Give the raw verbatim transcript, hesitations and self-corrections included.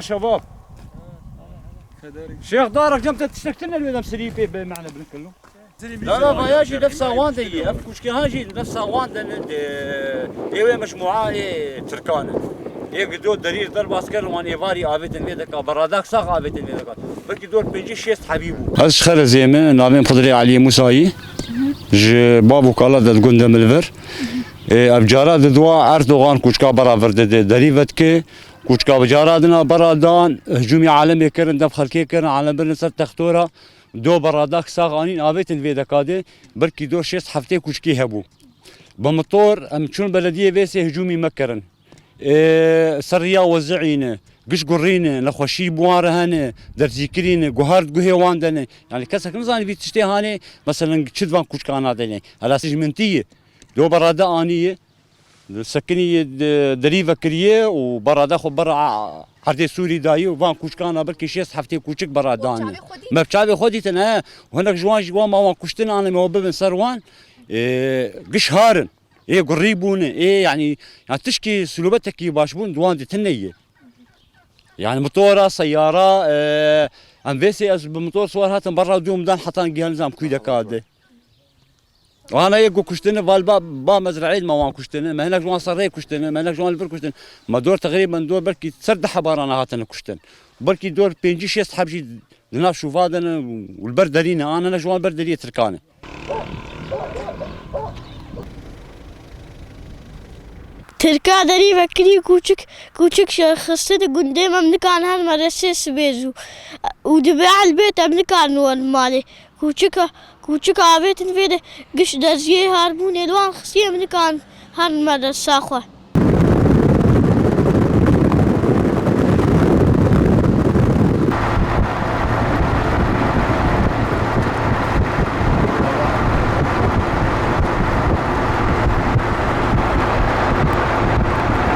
Şebab. Şêx Darek, cem te tiştek tune li wê dem serî pê be mane bin kilo. La la, vaya jî nefsa wan de ye. Ev kûçke han jî nefsa wan de ne de. Ê wê mecmûa ê Tirkan e. Ê gido derî derbas kir, wan êvarî avêtin vê deka, beradak sax avêtin vê deka. Belkî dor pêncî şêst hebî bû. Ez ji Xerezê me, navê min Xidrê Elî Musayî. Ji Bab û Kala de di gund de min li vir. Ê, ev cara di dua Erdogan kûçka bera vir dide, derî vedike. Kûçka bi cara dina bera dan, hicûmî alemê kirin, dev xelkê kirin, alem birin ser textora. Do beradak sax anîn, avêtin vê deka de, belkî do şêst heftê kûçkî hebû. Bi motor em çûn belediyê vê sê hicûmî me kirin. Ê, ser riya wezî ne, giş gurî ne, nexweşî bi wan re hene, derzîkirî ne, guhar di guhê wan de ne. Yani kesek nizanî vî tiştê hanê, meselen çi di van kûçkana de ne. Hela sijmintî ye. Do berade anî ye. Sekinî de-, derî vekiriye û berade xwe ber a-, erdê Sûrî dayî û van kûçkana belkî şêst heftê kûçik berade anî. Me bi çavê xwe dîtin, he. Hinek ji wan jî wan ma wan kuştin ane me bibin ser wan. Ê, giş harin. Ê gurî bûne. Ê, yani, ya tişkî silûbetekî baş bûn, di wan de tune ye. Yani motora, seyara, e, em vê sê ez bi motor siwar hatim, berra dûm dan heta gihan nizam kûy deka de. Ana yê ku kuştine, val ba, ba mezraîl me wan kuştine, me hinek ji wan serrê kuştine, me hinek ji wan li vir kuştine. Me dor teqrîben dor belkî ser deh hebarana hatine kuştin. Belkî dor pêncî şêst heb jî di nav şûva de ne û li ber derî ne, ana ne ji wan ber deriyê Tirkan e. Tirka derî vekirî kûçik, kûçik şerxiste di gundê me, em nikarin her medresê sibê zû. Û dibe helbêt em nikarin werin malê. Kûçik, kûçik avêtin vê de giş derziyê harbûnê li wan xistî em nikarin herin medresa xwe.